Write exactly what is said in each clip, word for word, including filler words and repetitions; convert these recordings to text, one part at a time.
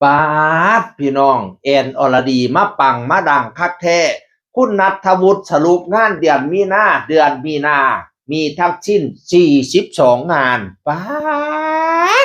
ป๊าด พี่น้อง แอนอรดีมาปังมาดังคักแท้ คุณณัฐวุฒิสรุปงานเดือนมีนา เดือนมีนา มีทั้งสิ้นสี่สิบสองงาน ป๊า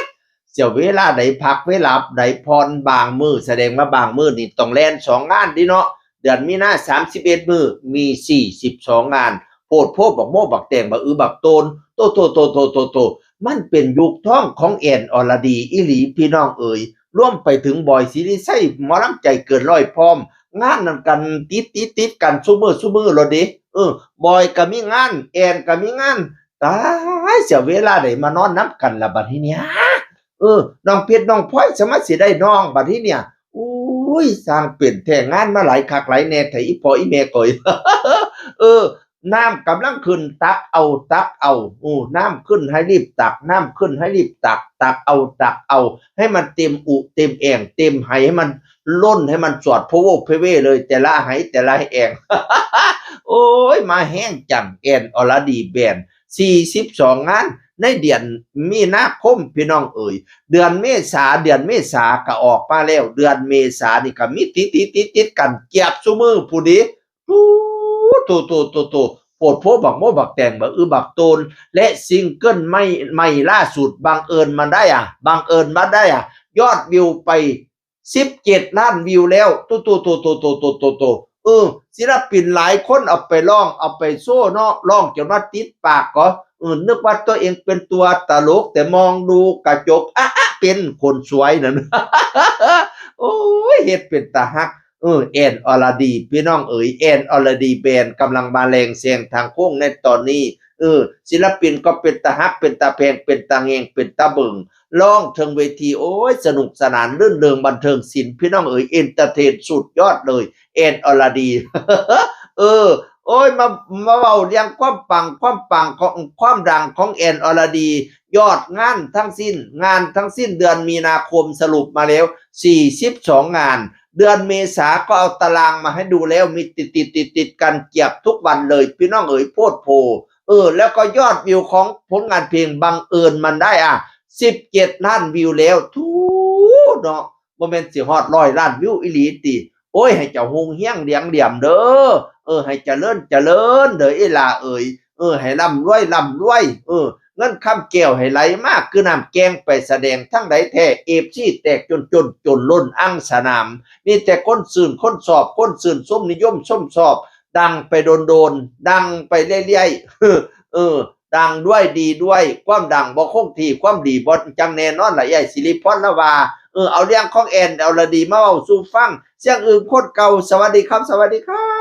ด เสียเวลาใดพักเวลาใดผ่อนบางมื้อ แสดงว่าบางมื้อนี่ต้องแล่นสองงานเด้เนาะ เดือนมีนา สามสิบเอ็ดมื้อ มีสี่สิบสองงาน โพดโพบักโมบักแตงบักอือบักโตน โตโตโตโตโตโต มันเป็นยุคทองของแอนอรดีอีหลีพี่น้องเอ๋ย รวมไปถึงบอยศิริชัย หมอลำใจเกินร้อยพร้อม งานนั้นกันติดติดติดกันซุมื้อซุมื้อโลดเด้ เออ บอยก็มีงาน แอนก็มีงาน ตายเสียเวลาใดมานอนนำกันล่ะบัดทีเนี้ย เออ น้องเพชรน้องพลอยสามารถสิได้น้องบัดทีเนี้ย อุ้ย สร้างเป็นแท้ งานมาหลายคักหลายแน่แท้ อีพ่ออีแม่ก็อย เออ น้ำกำลังขึ้น ตักเอาตักเอา อู้ น้ำขึ้นให้รีบตัก น้ำขึ้นให้รีบตัก ตักเอาตักเอา ให้มันเต็มอุเต็มแอ่ง เต็มไห ให้มันล้น ให้มันสอดพะโวกพะเวเลย แต่ละไหแต่ละแอ่ง โอ้ย มาแฮงจัง แอนอรดีแบน สี่สิบสองงาน ในเดือนมีนาคมพี่น้องเอ๋ย เดือนเมษา เดือนเมษาก็ออกมาแล้ว เดือนเมษานี่ก็มีติดติดติดติดกันเกือบซุมื้อพู้นเด้ โอ้โตโตโตโต โพดโพบักโมบักแตงบักอือบักโตน และซิงเกิลใหม่ใหม่ล่าสุด บังเอิญมันได้อ่ะ บังเอิญมันได้อ่ะ ยอดวิวไปสิบเจ็ดล้านวิวแล้ว โตโตโตโตโตโตโตโต เออ ศิลปินหลายคนเอาไปร้อง เอาไปโชว์เนาะ ร้องจนว่าติดปากก็ เออ นึกว่าตัวเองเป็นตัวตลก แต่มองดูกระจก อะอะ เป็นคนสวยนั่น โอ้ย เฮ็ดเป็นตาฮัก เออ แอนอรดี พี่น้องเอ๋ย แอนอรดีแบนกำลังมาแรงแซงทางโค้งในตอนนี้ เออ ศิลปินก็เป็นตาฮัก เป็นตาแพง เป็นตาแงง เป็นตาเบิ่ง ร้องเทิงเวที โอ้ย สนุกสนานรื่นเริงบันเทิงศิลป์ พี่น้องเอ๋ย เอนเตอร์เทนสุดยอดเลย แอนอรดี เออ โอ้ย มา มาเว้าเรื่องความปัง ความปังของ ความดังของแอนอรดี ยอดงานทั้งสิ้น งานทั้งสิ้นเดือนมีนาคมสรุปมาแล้ว สี่สิบสองงาน เดือนเมษาก็เอาตารางมาให้ดูแล้ว มีติดติดติดติดกันเกือบทุกวันเลย พี่น้องเอ๋ย โพดโพ เออ แล้วก็ยอดวิวของผลงานเพลงบังเอิญมันได้อ่ะ สิบเจ็ดล้านวิวแล้ว ทูเนาะ บ่แม่นสิฮอดร้อยล้านวิวอีหลีติ โอ้ย ให้เจ้าฮุงเฮียงเหลียงเหลี่ยมเด้อ เออ ให้เจริญเจริญเด้ออีหล่าเอ๋ย เออ ให้ร่ำรวยร่ำรวย เออ เงินคำแก้วให้ไหลมาคือน้ำแกงไปแสดงทั้งใดแท้ เอฟซีแตกจนจนจนล้นอังสนาม มีแต่คนซื่นคนชอบ คนซื่นชมนิยมชมชอบ ดังไปโดนๆ ดังไปเรื่อยๆ เออ ดังด้วยดีด้วย ความดังบ่คงที่ ความดีบ่จั่งแน่นอนล่ะ ยายสิริพรละว่า เออ เอาเรื่องของแอนอรดีมาเว้าสู่ฟัง เสียงอึ่งคนเก่า สวัสดีครับ สวัสดีครับ